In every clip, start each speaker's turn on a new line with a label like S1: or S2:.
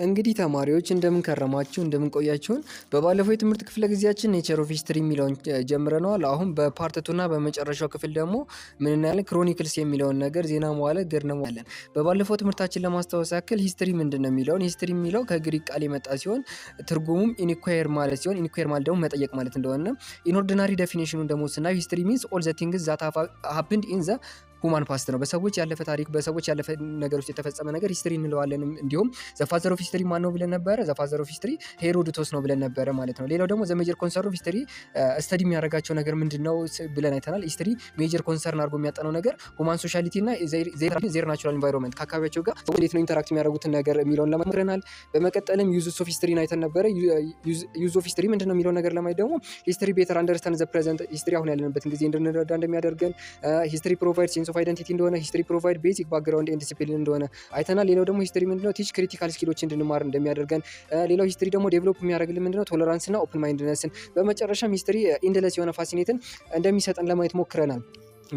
S1: እንግዲህ ተማሪዎች፣ እንደምን ከረማችሁ? እንደምን ቆያችሁን? በባለፈው የትምህርት ክፍለ ጊዜያችን nature of history የሚለውን ጀምረነዋል። አሁን በ part two እና በመጨረሻው ክፍል ደግሞ ምን እናያለን? Chronicles የሚለውን ነገር፣ ዜና መዋዕለ ገድለ እናያለን። በባለፈው ትምህርታችን ለማስታወስ ያክል history ምንድን ነው የሚለውን፣ history የሚለው ከግሪክ ቃል የመጣ ሲሆን ትርጉሙም inquire ማለት ሲሆን inquire ማለት ደግሞ መጠየቅ ማለት እንደሆነ፣ in ordinary definition ኑን ደግሞ ስናየው history means all the things that happened in the human past ነው። በሰዎች ያለፈ ታሪክ፣ በሰዎች ያለፈ ነገር ውስጥ የተፈጸመ ነገር history እንለዋለን። እንዲሁም the father of history ማን ነው ብለን ነበረ? The father of history ሄሮዶቶስ ነው ብለን ነበረ ማለት ነው። ሌላው ደግሞ the major concern of history፣ study የሚያደርጋቸው ነገር ምንድን ነው ብለን አይተናል። History major concern አድርጎ የሚያጠናው ነገር human sociality እና their natural environment፣ ከአካባቢያቸው ጋር እንዴት ነው interact የሚያደርጉትን ነገር የሚለውን ለመክረናል። በመቀጠልም use of history ን አይተን ነበረ። Use of history ምንድን ነው የሚለውን ነገር ለማየት ደግሞ history better understand the present፣ history አሁን ያለንበትን ጊዜ እንድንረዳ እንደሚያደርገን፣ history provide sense of identity እንደሆነ፣ history provide basic background and discipline እንደሆነ አይተናል። ሌላው ደግሞ history ምንድነው፣ teach critical skill ኦች እንድንማር እንደሚያደርገን፣ ሌላው history ደግሞ develop የሚያደርግልን ምንድነው፣ tolerance እና open mindedness ን፣ በመጨረሻም history endless የሆነ fascinate ን እንደሚሰጠን ለማየት ሞክረናል።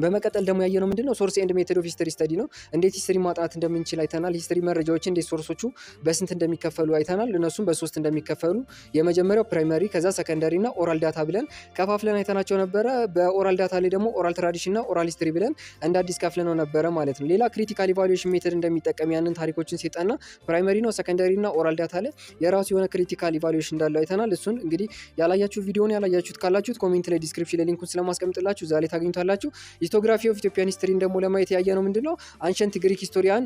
S1: በመቀጠል ደግሞ ያየነው ምንድነው፣ source and method of history study ነው። እንዴት history ማጥናት እንደምንችል አይተናል። History መረጃዎችን እንዴት source ኦቹ በስንት እንደሚከፈሉ አይተናል። እነሱም በሶስት እንደሚከፈሉ፣ የመጀመሪያው primary፣ ከዛ secondary እና oral data ብለን ከፋፍለን አይተናቸው ነበረ። በ oral data ላይ ደግሞ oral tradition እና oral history ብለን እንደ አዲስ ከፍለነው ነበረ ማለት ነው። ሌላ critical evaluation method እንደሚጠቀም፣ ያንን ታሪኮችን ሲጠና primary ነው፣ secondary እና oral data ላይ የራሱ የሆነ critical evaluation እንዳለው አይተናል። እሱን እንግዲህ ያላያችሁ፣ ቪዲዮን ያላያችሁት ካላችሁት comment ላይ፣ description ላይ link ኡን ስለማስቀምጥላችሁ እዛ ላይ ታገኙታላችሁ። Historiography of Ethiopian history ን ደግሞ ለማየት ያየነው ምንድነው፣ ancient Greek historian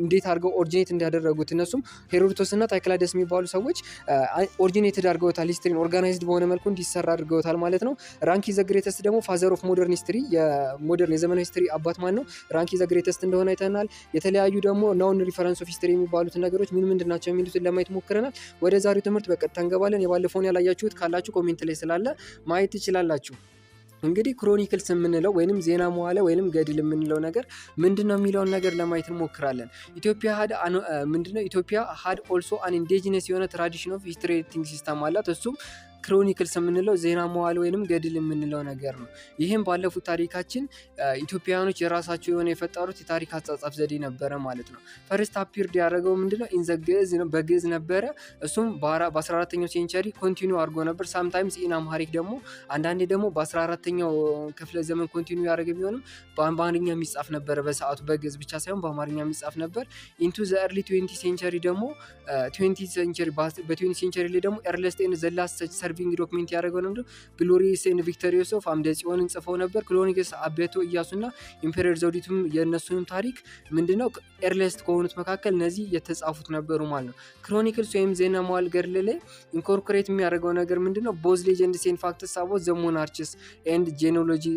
S1: እንዴት አድርገው originate እንዳደረጉት፣ እነሱም ሄሮዶቶስ እና ታይክላደስ የሚባሉ ሰዎች originated አድርገውታል። History ን organized በሆነ መልኩ እንዲሰራ አድርገውታል ማለት ነው። ራንኪ the Greatest ደግሞ father of modern history፣ የ modern የዘመናዊ history አባት ማን ነው? ራንኪ the Greatest እንደሆነ አይተናል። የተለያዩ ደግሞ known reference of history የሚባሉትን ነገሮች ምን ምንድን ናቸው የሚሉትን ለማየት ሞክረናል። ወደ ዛሬው ትምህርት በቀጥታ እንገባለን። የባለፈውን ያላያችሁት ካላችሁ comment ላይ ስላለ ማየት ትችላላችሁ። እንግዲህ chronicles የምንለው ወይንም ዜና መዋዕል ወይንም ገድል የምንለው ነገር ምንድን ነው የሚለውን ነገር ለማየት እንሞክራለን። ኢትዮጵያ had ምንድነው? Ethiopia had also an indigenous የሆነ tradition of history writing system አላት። እሱም chronicles የምንለው፣ ዜና መዋዕል ወይንም ገድል የምንለው ነገር ነው። ይህም ባለፉት ታሪካችን ኢትዮጵያውያኖች የራሳቸው የሆነ የፈጠሩት የታሪክ አጻጻፍ ዘዴ ነበረ ማለት ነው። First appeared ያደረገው ምንድነው? In the ግዕዝ፣ በግዕዝ ነበረ። እሱም በ14ኛው century continue አድርጎ ነበር። Sometimes in Amharic ደግሞ፣ አንዳንዴ ደግሞ በ14ኛው ክፍለ ዘመን continue ያደረገ ቢሆንም በአማርኛ የሚጻፍ ነበረ። በሰዓቱ በግዕዝ ብቻ ሳይሆን በአማርኛ የሚጻፍ ነበር። Into the early 20 century ደግሞ፣ 20 century፣ በ 20 century ላይ ደግሞ earliest and the last surviving document ያደረገው ነው Glorious and Victories of አምደ ጽዮንን ጽፈው ነበር። Chronicles አቤቶ ኢያሱና Emperor ዘውዲቱም የእነሱንም ታሪክ ምንድነው፣ earliest ከሆኑት መካከል እነዚህ የተጻፉት ነበሩ ማለት ነው። Chronicles ወይም ዜና መዋዕል ገድል ላይ incorporate የሚያደርገው ነገር ምንድነው? Both legends and facts about the monarchs and genealogy,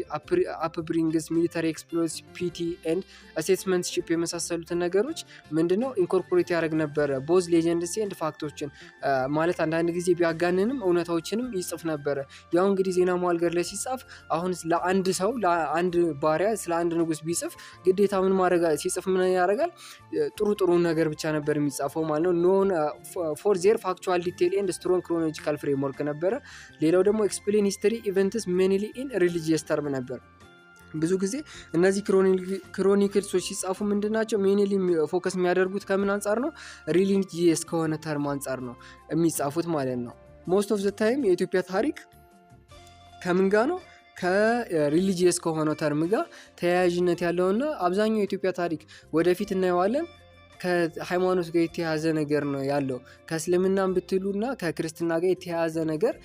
S1: upbringings, military exploits, piety and statesmanship የመሳሰሉትን ነገሮች ምንድነው incorporate ያደርግ ነበረ። Both legends and fact ኦችን ማለት አንዳንድ ጊዜ ቢያጋንንም እውነታዎችንም ይጽፍ ነበረ። ያው እንግዲህ ዜና መዋዕል ገድል ላይ ሲጻፍ አሁን ለአንድ ሰው፣ ለአንድ ባሪያ ስለ አንድ ንጉስ ቢጽፍ ግዴታ ምን ማድረግ፣ ሲጽፍ ምን ያደርጋል? ጥሩ ጥሩ ነገር ብቻ ነበር የሚጻፈው ማለት ነው። Known for their factual detail and strong chronological framework ነበረ። ሌላው ደግሞ explain history events mainly in religious term ነበር። ብዙ ጊዜ እነዚህ chronicles ኦች ሲጻፉ ምንድን ናቸው mainly focus የሚያደርጉት ከምን አንጻር ነው? Religious ከሆነ term አንጻር ነው የሚጻፉት ማለት ነው። Most of the time የኢትዮጵያ ታሪክ ከምን ጋር ነው? ከ religious ከሆነው term ጋር ተያያዥነት ያለውና አብዛኛው የኢትዮጵያ ታሪክ ወደፊት እናየዋለን፣ ከሃይማኖት ጋር የተያያዘ ነገር ነው ያለው። ከእስልምናም ብትሉና ከክርስትና ጋር የተያያዘ ነገር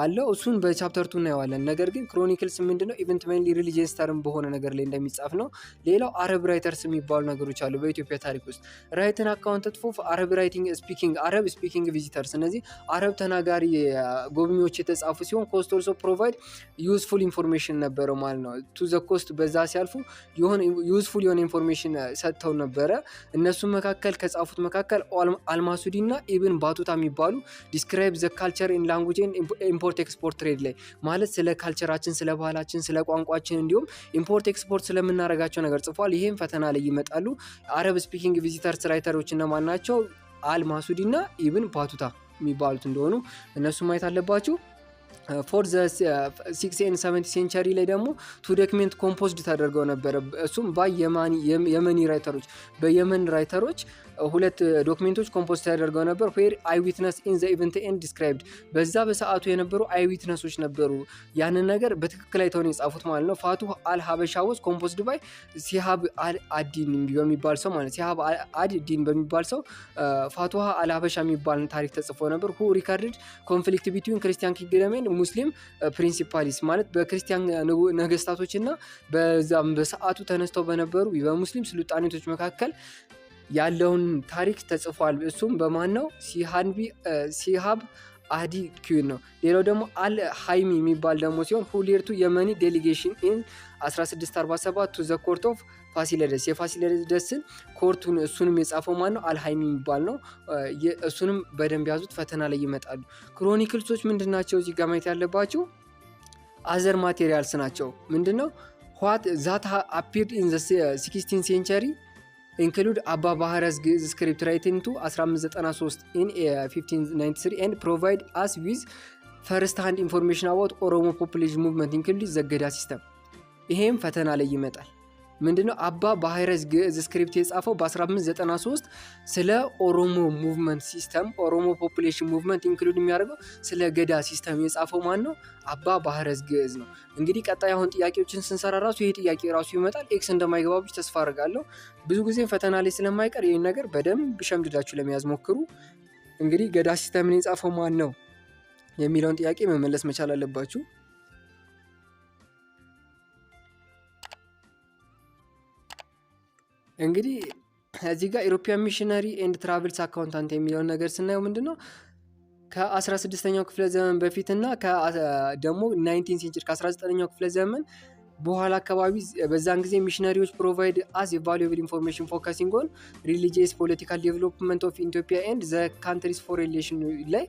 S1: አለው። እሱን በ chapter two እናየዋለን። ነገር ግን chronicles ምንድነው፣ event mainly religious term በሆነ ነገር ላይ እንደሚጻፍ ነው። ሌላው Arab writers የሚባሉ ነገሮች አሉ በኢትዮጵያ ታሪክ ውስጥ፣ written account of Arab writing speaking Arab speaking visitors፣ እነዚህ አረብ ተናጋሪ ጎብኚዎች የተጻፉ ሲሆን coast also provide useful information ነበረው ማለት ነው። To the coast በዛ ሲያልፉ የሆነ useful የሆነ information ሰጥተው ነበረ። እነሱም መካከል፣ ከጻፉት መካከል አልማሱዲ እና ኢብን ባቱታ የሚባሉ describe the culture and language፣ import export trade ላይ፣ ማለት ስለ culture ኣችን፣ ስለ ባህላችን፣ ስለ ቋንቋችን እንዲሁም import export ስለምናደርጋቸው ነገር ጽፏል። ይህም ፈተና ላይ ይመጣሉ። Arab speaking visitors writer ኦች እነማን ናቸው? አልማሱዲ እና ኢብን ባቱታ የሚባሉት እንደሆኑ እነሱ ማየት አለባችሁ። For the six and 70 century ላይ ደግሞ two document composed ተደርገው ነበረ። እሱም by የመኒ writer ኦች፣ በየመን writer ኦች ሁለት document ኦች compose ተደርገው ነበር። Where eyewitness in the event and described፣ በዛ በሰዓቱ የነበሩ eyewitness ኦች ነበሩ። ያንን ነገር በትክክል አይተው ነው የጻፉት ማለት ነው። ፋቱህ አል ሀበሻ was composed by ሲሃብ አል አዲን በሚባል ሰው ማለት፣ ሲሃብ አድ ዲን በሚባል ሰው ፋቱሃ አል ሀበሻ የሚባል ታሪክ ተጽፎ ነበር። Who recorded conflict between Christian kingdom and Muslim principalities፣ ማለት በክርስቲያን ነገስታቶች እና በዛም በሰዓቱ ተነስተው በነበሩ በሙስሊም ስልጣኔቶች መካከል ያለውን ታሪክ ተጽፏል። እሱም በማን ነው? ሲሃብ አዲ ኪን ነው። ሌላው ደግሞ አል ሃይሚ የሚባል ደግሞ ሲሆን who led to Yemeni delegation in 1647 to the court of ፋሲለደስ፣ የፋሲለደስን court ኡን እሱንም የጻፈው ማን ነው? አልሃይሚ የሚባል ነው። እሱንም በደንብ ያዙት፣ ፈተና ላይ ይመጣሉ። Chronicles ኦች ምንድን ናቸው? እዚህ ጋር ማየት ያለባቸው other materials ናቸው። ምንድን ነው? What that appeared in 16 century include አባ ባህረዝ ግዕዝ script writing to 1593 in 1593 and provide us with first hand information about Oromo population movement, include the ገዳ system። ይሄም ፈተና ላይ ይመጣል። ምንድነው? አባ ባህረዝ ግዕዝ script የጻፈው በ1593 ስለ ኦሮሞ movement system፣ ኦሮሞ population movement include የሚያደርገው ስለ ገዳ system የጻፈው ማን ነው? አባ ባህረዝ ግዕዝ ነው። እንግዲህ ቀጣይ አሁን ጥያቄዎችን ስንሰራ ራሱ ይሄ ጥያቄ ራሱ ይመጣል። X እንደማይገባብች ተስፋ አድርጋለሁ። ብዙ ጊዜ ፈተና ላይ ስለማይቀር ይህን ነገር በደንብ ሸምድዳችሁ ለመያዝ ሞክሩ። እንግዲህ ገዳ system ን የጻፈው ማን ነው የሚለውን ጥያቄ መመለስ መቻል አለባችሁ። እንግዲህ እዚህ ጋር European missionary and travels accountant የሚለውን ነገር ስናየው ምንድን ነው? ከ16ኛው ክፍለ ዘመን በፊትና ደግሞ 19 century፣ ከ19ኛው ክፍለ ዘመን በኋላ አካባቢ በዛን ጊዜ missionary ዎች provide us የ valuable information focusing on religious, political development of Ethiopia and the countries foreign relation ላይ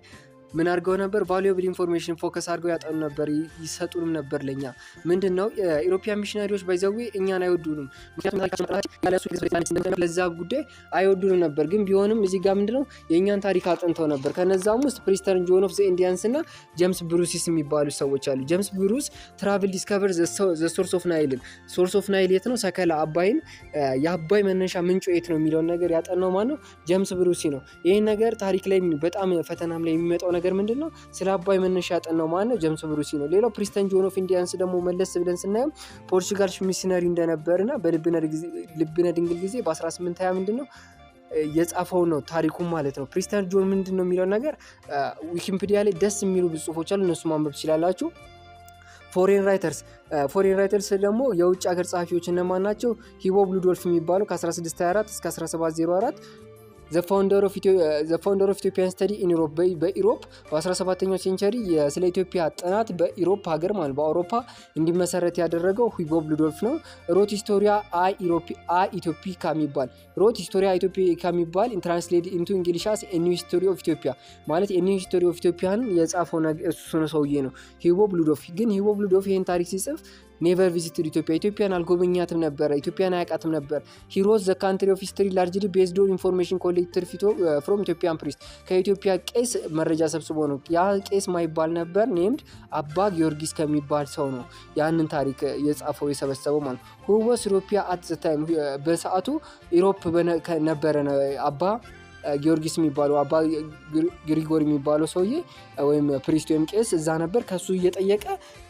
S1: ምን አድርገው ነበር? Valuable information focus አድርገው ያጠኑ ነበር፣ ይሰጡንም ነበር ለኛ። ምንድን ነው? European missionary ዎች by the way እኛን አይወዱንም፣ ምክንያቱም ለዛ ጉዳይ አይወዱንም ነበር። ግን ቢሆንም እዚህ ጋር ምንድነው? የእኛን ታሪክ አጥንተው ነበር። ከነዛም ውስጥ Prester John of the Indians እና ጀምስ ብሩሲስ የሚባሉ ሰዎች አሉ። ጀምስ ብሩስ travel discover the source of Nile ን፣ source of Nile የት ነው? ሰከላ አባይን፣ የአባይ መነሻ ምንጩ የት ነው የሚለውን ነገር ያጠናው ማነው? ጀምስ ብሩሲ ነው። ይህን ነገር ታሪክ ላይ በጣም ፈተናም ላይ የሚመጣው ነገር ምንድን ነው? ስለ አባይ መነሻ ያጠናው ማን ነው? ጀምስ ብሩሲ ነው። ሌላው Prester John of Indians ደግሞ መለስ ብለን ስናየው ፖርቹጋል ሚሽነሪ እንደነበርና በልብነ ድንግል ጊዜ በ1820 ምንድን ነው የጻፈው ነው ታሪኩን ማለት ነው። Prester John ምንድን ነው የሚለው ነገር ዊኪፒዲያ ላይ ደስ የሚሉ ብዙ ጽሁፎች አሉ። እነሱ ማንበብ ትችላላችሁ። Foreign writers ደግሞ የውጭ ሀገር ጸሐፊዎች እነማን ናቸው? ሂቦብ ሉዶልፍ የሚባለው ከ1624 እስከ 1704 the founder of Ethiopian study in Europe፣ በ Europe በ17ኛው century ስለ ኢትዮጵያ ጥናት በ Europe ሀገር ማለት በአውሮፓ እንዲመሰረት ያደረገው ሂቦብ ሉዶልፍ ነው። Wrote Historia a Ethiopica የሚባል፣ wrote Historia Ethiopica የሚባል translate into English as New History of Ethiopia፣ ማለት New History of Ethiopia ን የጻፈው እሱ ነው ሰውዬ ነው ሂቦብ ሉዶልፍ። ግን ሂቦብ ሉዶልፍ ይህን ታሪክ ሲጽፍ never visited Ethiopia፣ ኢትዮጵያን አልጎበኛትም ነበረ። ኢትዮጵያን አያውቃትም ነበር። He wrote the country of history largely based on information collected from Ethiopian priest፣ ከኢትዮጵያ ቄስ መረጃ ሰብስቦ ነው። ያ ቄስ ማይባል ነበር named አባ ጊዮርጊስ ከሚባል ሰው ነው ያንን ታሪክ የጻፈው፣ የሰበሰበው ማለት። Who was Europe at the time፣ በሰዓቱ Europe ነበረ አባ ጊዮርጊስ የሚባለው፣ አባ ግሪጎር የሚባለው ሰውዬ ወይም priest ወይም ቄስ እዛ ነበር። ከሱ እየጠየቀ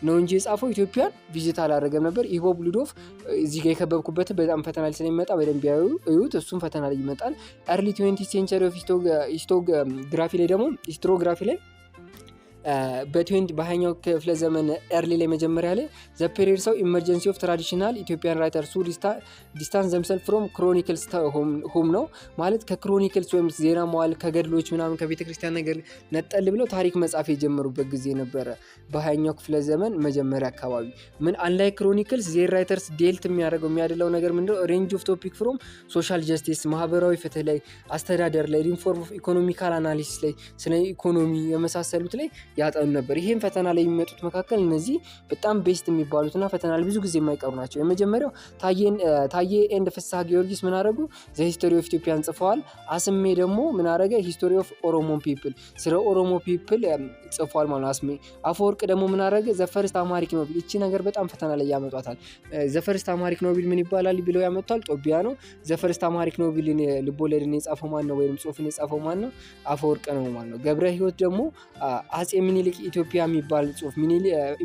S1: ነው እንጂ የጻፈው ኢትዮጵያን visit አላደረገም ነበር። ኢቦብ ሉዶፍ እዚህ ጋር የከበብኩበትን በጣም ፈተና ላይ ስለሚመጣ በደንብ እዩት። እሱም ፈተና ላይ ይመጣል። Early 20 century of historiography ላይ ደግሞ፣ historiography ላይ በ 20 በ20ኛው ክፍለ ዘመን early ላይ፣ መጀመሪያ ላይ the period saw emergency of traditional Ethiopian writers who distance themselves from chronicles ሁም ነው፣ ማለት ከ chronicles ወይም ዜና መዋዕል፣ ከገድሎች ምናምን፣ ከቤተ ክርስቲያን ነገር ነጠል ብለው ታሪክ መጻፍ የጀመሩበት ጊዜ ነበረ። በ20ኛው ክፍለ ዘመን መጀመሪያ አካባቢ ምን unlike chronicles, their writers dealt የሚያደርገው፣ የሚያደለው ነገር ምንድነው? Range of topic from social justice፣ ማህበራዊ ፍትህ ላይ፣ አስተዳደር ላይ፣ reform of economical analysis ላይ፣ ስለ ኢኮኖሚ የመሳሰሉት ላይ ያጠኑ ነበር። ይህም ፈተና ላይ የሚመጡት መካከል እነዚህ በጣም best የሚባሉትና ፈተና ላይ ብዙ ጊዜ የማይቀሩ ናቸው። የመጀመሪያው ታዬ and ፍስሐ ጊዮርጊስ ምን አደረጉ? The History of Ethiopia ን ጽፈዋል። አስሜ ደግሞ ምን አደረገ? History of Oromo People፣ ስለ ኦሮሞ people ጽፏል ማለት ነው። አስሜ አፈወርቅ ደግሞ ምን አደረገ? The first Amharic novel። ይቺ ነገር በጣም ፈተና ላይ ያመጧታል። The first Amharic novel ምን ይባላል ብለው ያመጧል። ጦቢያ ነው። The first Amharic novel ን ልቦለድን የጻፈው ማን ነው? ወይም ጽሁፍን የጻፈው ማን ነው? አፈወርቅ ነው ማለት ነው። ገብረ ህይወት ደግሞ አጼ ሚኒሊክ ኢትዮጵያ የሚባል ጽሁፍ፣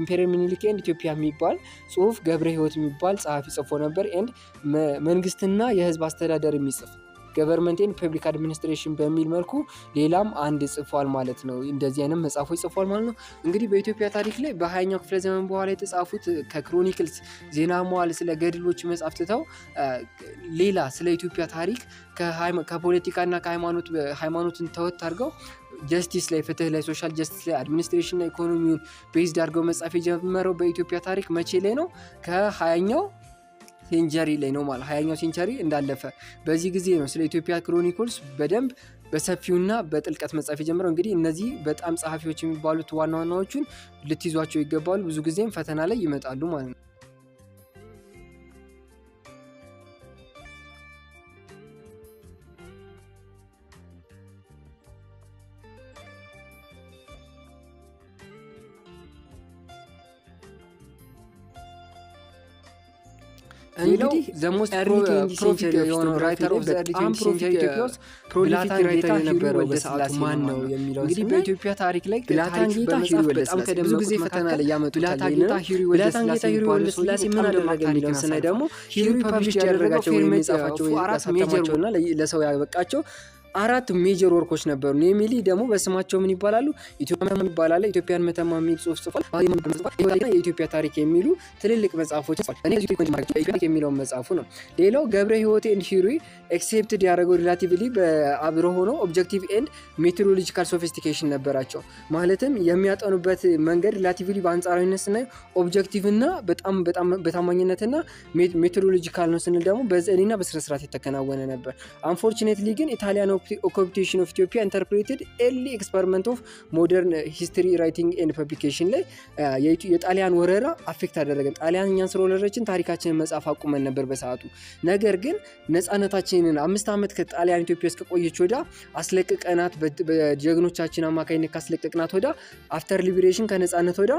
S1: Emperor Menelik and Ethiopia የሚባል ጽሁፍ ገብረ ህይወት የሚባል ጸሐፊ ጽፎ ነበር። And መንግስትና የህዝብ አስተዳደር የሚጽፍ Government and Public Administration በሚል መልኩ ሌላም አንድ ጽፏል ማለት ነው። እንደዚህ አይነት መጽሐፎች ጽፏል ማለት ነው። እንግዲህ በኢትዮጵያ ታሪክ ላይ በ20ኛው ክፍለ ዘመን በኋላ የተጻፉት ከ chronicles ዜና መዋዕል ስለ ገድሎች መጽሐፍ ትተው ሌላ ስለ ኢትዮጵያ ታሪክ ከፖለቲካና ከሃይማኖት ሃይማኖትን ተወት አድርገው justice ላይ፣ ፍትህ ላይ፣ social justice ላይ፣ administration እና ኢኮኖሚውን based አድርገው መጻፍ የጀመረው በኢትዮጵያ ታሪክ መቼ ላይ ነው? ከ20ኛው century ላይ ነው ማለት 20ኛው century እንዳለፈ በዚህ ጊዜ ነው ስለ ኢትዮጵያ chronicles በደንብ በሰፊውና በጥልቀት መጻፍ የጀመረው። እንግዲህ እነዚህ በጣም ጸሐፊዎች የሚባሉት ዋና ዋናዎቹን ልትይዟቸው ይገባሉ። ብዙ ጊዜም ፈተና ላይ ይመጣሉ ማለት ነው። እንግዲህ the most prolific የሆነው writer of the early century ኢትዮጵያ ውስጥ prolific writer የነበረው በሰዓቱ ማን ነው የሚለው እንግዲህ በኢትዮጵያ ታሪክ ላይ ብላቴን ጌታ ህሩይ በጣም ብዙ ጊዜ ፈተና ላይ ያመጡታል። ብላቴን ጌታ ህሩይ ወልደ ስላሴ ምን አደረገ የሚለውን ስናይ ደግሞ ህሩይ publish ያደረጋቸው ወይም የጻፋቸው ያሳተማቸውና ለሰው ያበቃቸው አራት major work ኦች ነበሩ። Namely ደግሞ በስማቸው ምን ይባላሉ? ኢትዮጵያ ይባላል። ኢትዮጵያን መተማ የሚል ጽሁፍ ጽፏል። የኢትዮጵያ ታሪክ የሚሉ ትልልቅ መጽሐፎች ጽፏል። እኔ የሚለውን መጽሐፉ ነው። ሌላው ገብረ ህይወት and ህሩይ accepted ያደረገው relatively በአብሮ ሆኖ objective and methodological sophistication ነበራቸው። ማለትም የሚያጠኑበት መንገድ relatively በአንጻራዊነት ስናየው objective እና በጣም በጣም በታማኝነትና methodological ነው ስንል ደግሞ በዘዴና በስነስርዓት የተከናወነ ነበር። Unfortunately ግን Italian occupation of Ethiopia interpreted early experiment of modern history writing and publication ላይ የጣሊያን ወረራ affect አደረገን። ጣሊያን እኛን ስለወረረችን ታሪካችንን መጻፍ አቁመን ነበር በሰዓቱ። ነገር ግን ነፃነታችንን 5 ዓመት ከጣሊያን ኢትዮጵያ ውስጥ ከቆየች ወዳ አስለቅቀናት፣ በጀግኖቻችን አማካኝነት ካስለቀቅናት ወዳ after liberation ከነፃነት ወዳ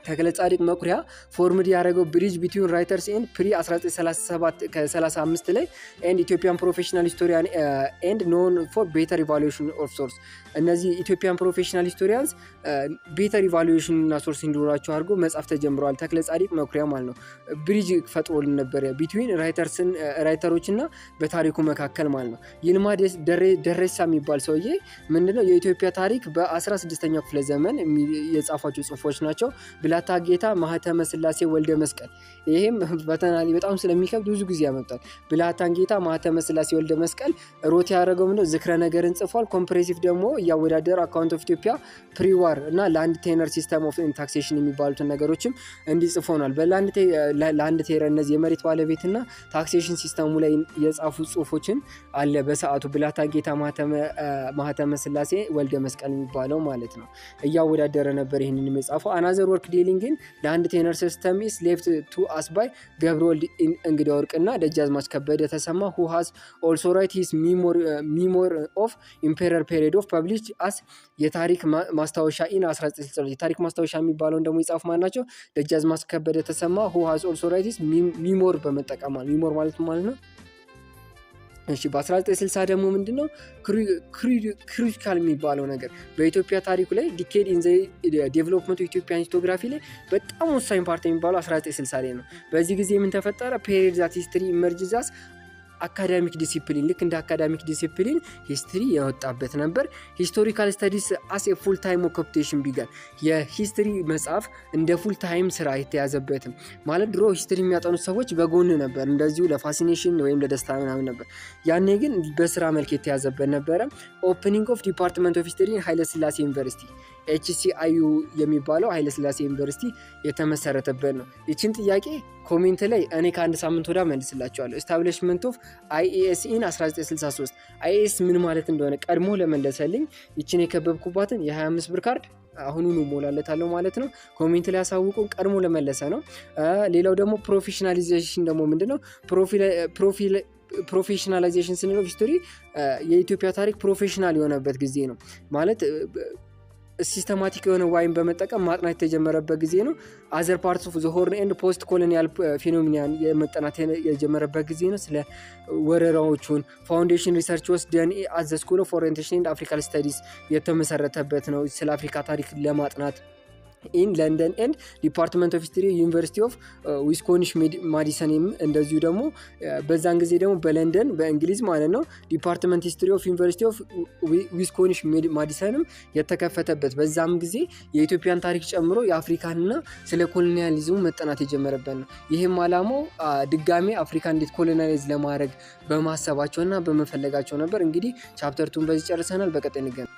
S1: ተክለ ጻድቅ መኩሪያ formed ያደረገው bridge between writers and pre 1937 ከ35 ላይ and Ethiopian professional historian and known for better evaluation of source። እነዚህ Ethiopian professional historians better evaluation እና source እንዲኖራቸው አድርጎ መጻፍ ተጀምረዋል። ተክለ ጻድቅ መኩሪያ ማለት ነው። Bridge ፈጥሮልን ነበረ between writer ኦች እና በታሪኩ መካከል ማለት ነው። ይልማ ደሬሳ የሚባል ሰውዬ ምንድነው የኢትዮጵያ ታሪክ በ16ኛው ክፍለ ዘመን የጻፏቸው ጽሁፎች ናቸው። ብላታ ጌታ ማህተመ ስላሴ ወልደ መስቀል፣ ይሄም ፈተና በጣም ስለሚከብድ ብዙ ጊዜ ያመጣል። ብላታ ጌታ ማህተመ ስላሴ ወልደ መስቀል wrote ያደረገው ምንድነው ዝክረ ነገርን ጽፏል። Comparative ደግሞ እያወዳደረ account of Ethiopia prewar እና land tenure system of taxation የሚባሉትን ነገሮችም እንዲጽፎናል። በ land tenure እነዚህ የመሬት ባለቤትና taxation system ኡ ላይ የጻፉ ጽሁፎችን አለ በሰዓቱ ብላታ ጌታ ማህተመ ስላሴ ወልደ መስቀል የሚባለው ማለት ነው። እያወዳደረ ነበር ይህንን የጻፈው። Another work dealing in land tenure system is left to us by ገብረወልድ እንግዳ ወርቅና ደጃዝማች ከበደ ተሰማ who has also write his memoir of emperor period of published as የታሪክ ማስታወሻ in 1962። የታሪክ ማስታወሻ የሚባለውን ደግሞ የጻፉ ማን ናቸው? ደጃዝማች ከበደ ተሰማ who has also write his memoir በመጠቀም memoir ማለት ነው። እሺ፣ በ1960 ደግሞ ምንድነው critical የሚባለው ነገር በኢትዮጵያ ታሪኩ ላይ decade in the development Ethiopian historiography ላይ በጣም ወሳኝ part የሚባለው 1960 ላይ ነው። በዚህ ጊዜ ምን ተፈጠረ? Period that history emerges as academic discipline፣ ልክ እንደ academic discipline history የወጣበት ነበር። Historical studies as full time occupation began። የ history መጽሐፍ እንደ full time ስራ የተያዘበትም ማለት ድሮ history የሚያጠኑት ሰዎች በጎን ነበር፣ እንደዚሁ ለ fascination ወይም ለደስታ ምናምን ነበር። ያኔ ግን በስራ መልክ የተያዘበት ነበረ። Opening of Department of History ኃይለስላሴ ዩኒቨርሲቲ፣ HCIU የሚባለው ኃይለስላሴ ዩኒቨርሲቲ የተመሰረተበት ነው። ይችን ጥያቄ comment ላይ እኔ ከአንድ ሳምንት ወዲያ መልስላቸዋለሁ። Establishment of IAS in 1963፣ IAS ምን ማለት እንደሆነ ቀድሞ ለመለሰልኝ ይችን የከበብኩባትን የ25 ብር ካርድ አሁኑኑ ሞላለታለሁ ማለት ነው። ኮሜንት ላይ ያሳውቁን፣ ቀድሞ ለመለሰ ነው። ሌላው ደግሞ ፕሮፌሽናሊዜሽን ደግሞ ምንድነው? ፕሮፌሽናላይዜሽን ስንለው ሂስቶሪ የኢትዮጵያ ታሪክ ፕሮፌሽናል የሆነበት ጊዜ ነው፣ ማለት ሲስተማቲክ የሆነ ዋይን በመጠቀም ማጥናት የተጀመረበት ጊዜ ነው። አዘር ፓርትስ ኦፍ ዘ ሆርን ኤንድ ፖስት ኮሎኒያል ፌኖሚናን የመጠናት የጀመረበት ጊዜ ነው። ስለ ወረራዎቹን ፋውንዴሽን ሪሰርች ወስ ደን አት ዘ ስኩል ኦፍ ኦሪየንቴሽን ኤንድ አፍሪካን ስተዲስ የተመሰረተበት ነው። ስለ አፍሪካ ታሪክ ለማጥናት ኢን ለንደን ኤንድ ዲፓርትመንት ኦፍ ሂስትሪ ዩኒቨርሲቲ ኦፍ ዊስኮንሽ ማዲሰን፣ እንደዚሁ ደግሞ በዛን ጊዜ ደግሞ በለንደን በእንግሊዝ ማለት ነው ዲፓርትመንት ሂስትሪ ኦፍ ዩኒቨርሲቲ ኦፍ ዊስኮንሽ ማዲሰንም የተከፈተበት፣ በዛም ጊዜ የኢትዮጵያን ታሪክ ጨምሮ የአፍሪካንና ስለ ኮሎኒያሊዝሙ መጠናት የጀመረበት ነው። ይህም አላማው ድጋሜ አፍሪካ እንዴት ኮሎኒያሊዝ ለማድረግ በማሰባቸውና በመፈለጋቸው ነበር። እንግዲህ ቻፕተር ቱን በዚህ ጨርሰናል። በቀጣይ እንገናኝ።